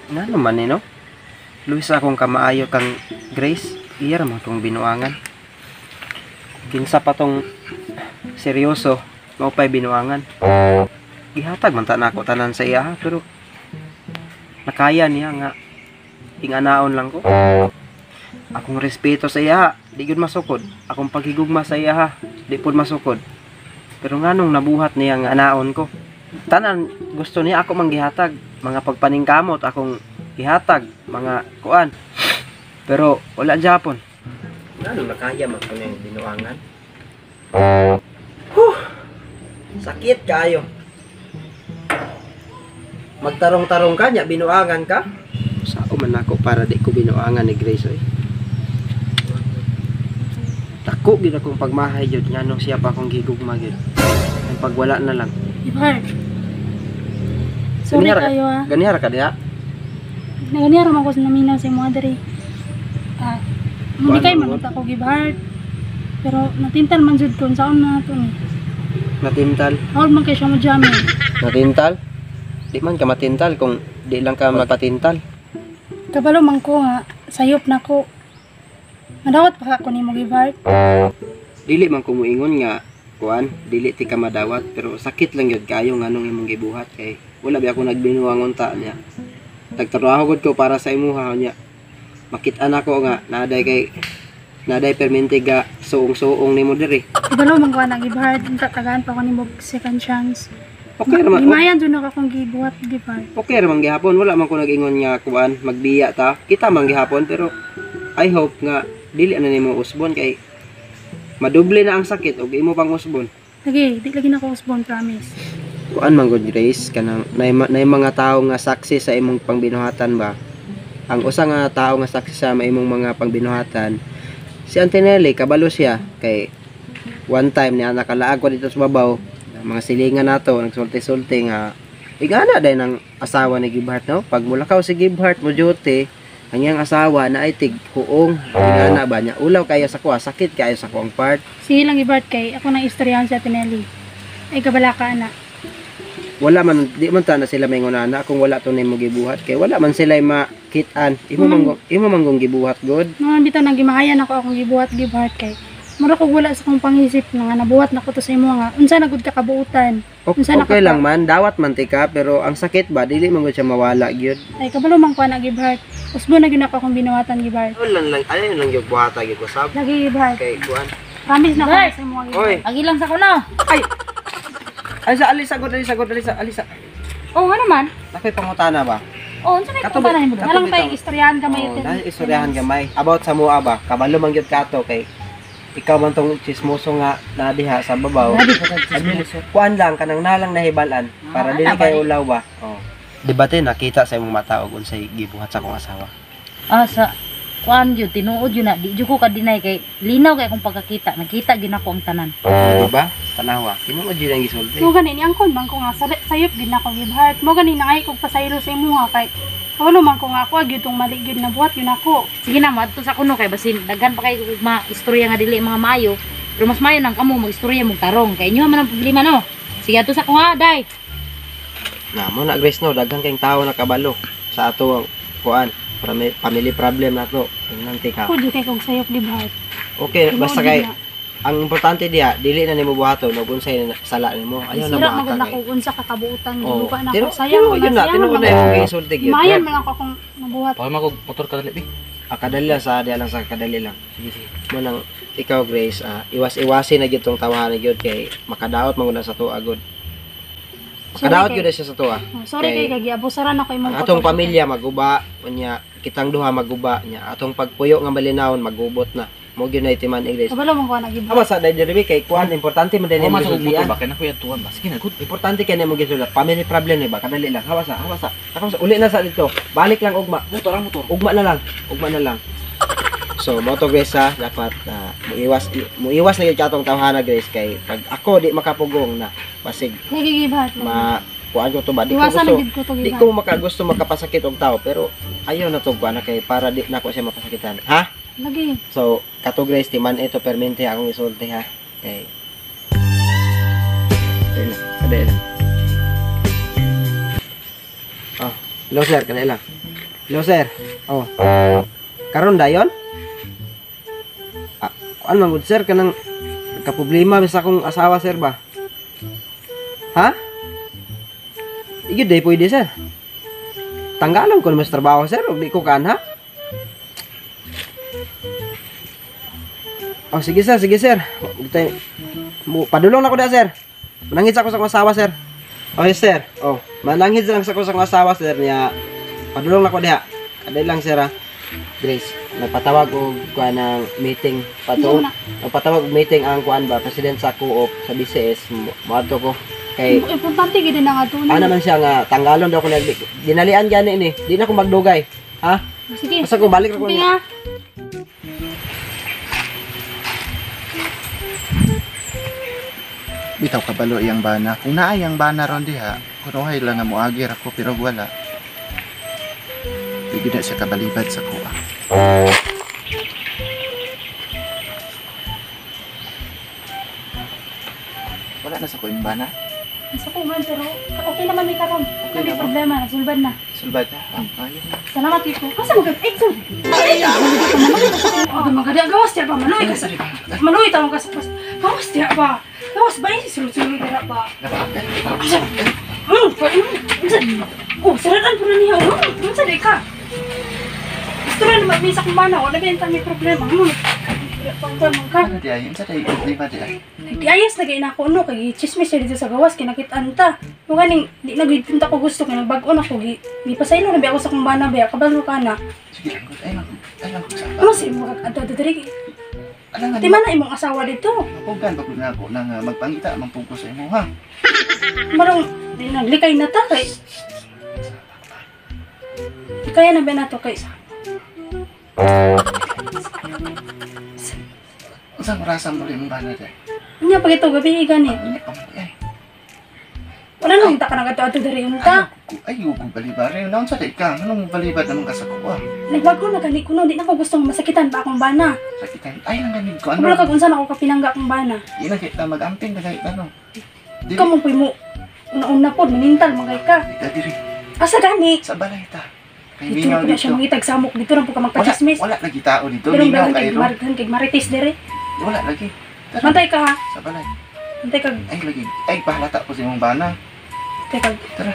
Na naman eh, no? Luis, akong kamaayo kang Grace, iya ra man tong binuangan. Kinsa pa tong seryoso, mao pa'y binuangan. Gihatag man ta nako tanan sa iya, ha, pero nakaya niya nga inganaon lang ko. Akong respeto sa iya, di gyud masukod. Akong paghigugma sa iya, ha, di pud masukod. Pero nganong nabuhat niya nga anaon ko? Tanan gusto niya ako manggihatag, mga pagpaningkamot akong gihatag, mga kuan. Pero wala japon. Nganong nakaya man ko niyang binuangan? Huh! Sakit kayo. Magtarong-tarong ka niya, binuangan ka? Sao man ako para di ko binuangan ni Grace oy. Dako gyud akong pagmahay gyud nganong siya pa akong gigugma gyud. Ang pagwala na lang. Ibhar. Sorry Ganihara kayo ah. Ganihara ka diha. Naganihara man ko sa naminaw sa imo diri. Ah, hindi Kuan kay man man ako gibhar. Pero natintal man jud ko unsaon na to ni. Matintal. Hawd man kay siya mo jamming. Matintal? Di man ka matintal kung di lang ka magpatintal. Kabalo man ko nga sayop na ko. Madawat pa ka ko nimo gibhar. Dili man ko moingon nga kuan, dili ti ka madawat pero sakit lang gyud kayo nganong imong gibuhat kay wala ba ako nagbinuang unta niya. Nagtrabaho gud ko para sa imuha niya. Makit-an ako nga naday kay naday permente ga suong-suong nimo diri. Kabalo man ko ana gibhar, unta tagaan pa ko nimo og second chance. Okay ra man. Gimayan jud nako akong gibuhat gibhar. Okay ra man gihapon, wala man ko nag-ingon nga kuan, magbiya ta. Kita man gihapon pero I hope nga dili na nimo usbon kay madoble na ang sakit og imo pang usbon. Lagi, di lagi na ko usbon, promise. Kuan man gud Grace, kanang nay mga tawo nga saksi sa imong pangbinuhatan ba. Ang usa nga tawo nga saksi sa imong mga pangbinuhatan si Auntie Nelly, kabalo siya kay one time niya nakalaag ko dito sa babaw, mga silingan nato nagsulti-sulti nga igana day ng asawa ni Gibhart, no? Pag mulakaw si Gibhart mo duty, ang iyang asawa na ay tig huong ingana ba niya, ulaw kayo sa kuha, sakit kayo sa kuang part. Sige lang gibhar kay ako nang istoryahan sa Tinelli. Ay kabala ka ana. Wala man, di man ta na sila maingon ana kung wala to nimo gibuhat kay wala man sila makit-an imo man imo man gong gibuhat god. Mga bitaw nang gimahayan ako akong gibuhat gibhar kay mura kog wala sa akong pangisip na nga nabuhat nako to sa imo nga unsa na gud ka kabuutan. Unsa na Okay ka lang man, dawat man tika pero ang sakit ba dili man gud siya mawala gyud. Ay kabalo man ko ana gibhar. Usbo na gyud ako akong binuhatan gibhar. Lang lang ayo lang gyud buhata gyud ko sab Lagi gibhar. kay kuan. Promise na ko Gibhar! sa imo gibhar. Oy, Agi lang sa kuno. ay alisa alisa gud, alisa gud, alisa alisa. Oh, ano man? Nakoy pangutana ba? Oh, unsa may Kato pangutana nimo? kato Nalang bitaw. tay istoryahan gamay Oh, dahil istoryahan gamay about sa mua ba, kabalo man gyud kato kay ikaw man tong chismoso nga nadiha sa babaw. Grabe pa kag chismoso. Kuan lang kanang nalang nahibalan para Ah, dili ana kay ba ni? ulaw ba. Oh. Debate nakita sa imong mata og unsay gibuhat sa akong asawa. Ah, sa kuan gyud tinuod yun na di jud ko ka-deny kay linaw kay akong pagkakita. Nakita gyud nako ang tanan. Di ba? Tanawa. Tinuod jud ang gisulti. Mo gani ni angkon man ko nga sayop gyud nako gibhar. Mo gani nangay kog pasaylo sa imuha kay kabalo man ko nga ako gyud tong mali gyud na buhat yun ako. Sige na moadto sa kuno kay basin daghan pa kay og mga istorya nga dili mga maayo. Pero mas maayo nang kamo mag-istorya mong tarong kay inyo man ang problema no. Sige adto sa kuha day. Na mo na Grace no, daghan kayong tao nakabalo sa ato ang kuan, family problem na to. Ingnan tika. Ako jud kay kog sayop gibhar. Okay, basta Tinuod kay gyud na. ang importante diha dili na nimo buhaton og unsay na sala nimo. Ayaw na Sira man buhata gud kay. nako unsa ka kabuutan Oh. gibuka nako. Tino, Sayang tinuod man yun na, sayang tinuod man na imong gisulti gyud. Mayan man ako akong nabuhat. Paano mo motor ka dali, bi? Ah, kadali lang sa diha lang sa kadali lang. Sige, sige. Mo nang ikaw Grace, iwas-iwasin na gyud tong tawahan gyud kay makadaot man gud na sa tuwa gud. Makadaot Sorry gyud na siya sa tuwa. Oh, sorry Kay- kay gagiabusaran ako imong Ang atong pagkabuutan. pamilya maguba unya kitang duha maguba nya atong pagpuyo nga malinawon magubot na. Mo gyud na itiman ni Grace. Kabalo man ko ana gibhar. Aba sa dai diri kay kuan importante man din Paano nimo mo sa motor gisultian. ba? Kaya na ko tuwan ba? Sige na, good. Importante kay nimo gisultian. Family problem ni ba? Kadali lang. Hawa sa, hawa sa. Hawa sa. Uli na sa dito. Balik lang ugma. Motor ang motor. Ugma na lang. Ugma na lang. So, moto Grace ha, dapat muiwas muiwas na gyud ka atong tawhana Grace kay pag ako di makapugong na basig Lagi gibhar. ma kuan ko to ba di ko Iwasan na gusto gid ko to di gibhar. ko makagusto makapasakit og tao pero ayaw na to kuan na kay para di nako siya mapasakitan ha. Lagi. So kato Grace, timan ito permente akong isulti ha kay Kadai lang. Oh, hello sir, kadai lang. Hello sir. Oh. Karon dayon? Ah, kuan man gud sir kanang nagka-problema sa akong asawa sir ba? Ha? Igid day pwede sir. Tanggalon ko naman sa trabaho sir, ug di ko kan ha. Oh, sige sir, sige sir. Padulong na ko da sir. Mananghid sa ako sa akong asawa sir. Okay sir. Oh, mananghid lang sa ako sa akong asawa sir niya. Padulong na ko diha. Kaday lang sir ha. Grace, nagpatawag og kuan ng meeting pato. Nagpatawag og meeting ang kuan ba president sa co-op sa BCS. Moadto ko kay Importante gid na nga to. ano man siya nga tanggalon daw ko nag dinalian gani ni. Di na ko magdugay. Ha? Sige. Basta ko balik ra ko Sige niya. nga. Bitaw kabalo iyang bana. Kung naa iyang bana ron diha, kunuhay lang nga moagi ra ko pero wala. Di gid na siya kabalibad sa kuha. Wala na sa ko yung bana. Nasa ko man pero okay naman may karon. Okay Okay, naman. problema, nasulbad na. Sulbad na. Ah, ayun na. Salamat kiko. Asa mo gud? Ay, sorry. Ay, maganda gawas diya ba maloy ka sa. Maloy tawag ka sa gawas diya ba. Gawas ba si sulod-sulod dira ba. Asa? Unsa? Oh, saradan po na niya. Oh, unsa di ka? Gusto na naman may sa akong bana, wala ba may problema. Pangkuan man ka. Ano di ay? Unsa day problema di ay? Di ayos na kay na ako no kay chismis siya dito sa gawas kinakitaan ta. Mo ganing di na gid ko gusto kay nagbag-o na ko gi gipasaylo na biya ako sa akong bana biya kabalo ka na. Sige lang, good. Ay lang, ay lang sa. Ano sa imong adto diri? Alam nga, Di man na imong asawa dito. Mapugan pa na ako nang magpangita man pud ko sa imo ha. Marong di naglikay na ta kay. Kaya na ba na to kay Unsa orasa mo rin bana di? Unya pag ito gabi gani. Hindi pa mo ay. Wala nang ta ka nagadto adto diri unta. Ay, ko balibare. Naon sa di ka? Anong balibad naman ka sa kuha? Nagbago na gani ko no, di na ko gustong masakitan pa akong bana. Sakitan. Ay lang ganin ko. Ano? Kabalo kag unsa na ako kapinangga akong bana. Di na kita mag-amping na kahit ano. Dili. Ikaw mo po mo una-una po, manintal magay ka. Di ka diri. Asa gani? Sa balay ta. Kay Dito mingaw na po na siya dito. mangitag samok dito na po ka Wala, magpachismis. wala lagi tao dito. Pero Mingaw daghan kay kayo ro. marighan kay marites dire. Wala lagi. Tara, Mantay ka ha. sa balay. Mantay ka. Ay lagi. Ay pahalata ko sa imong bana. Teka. Tara.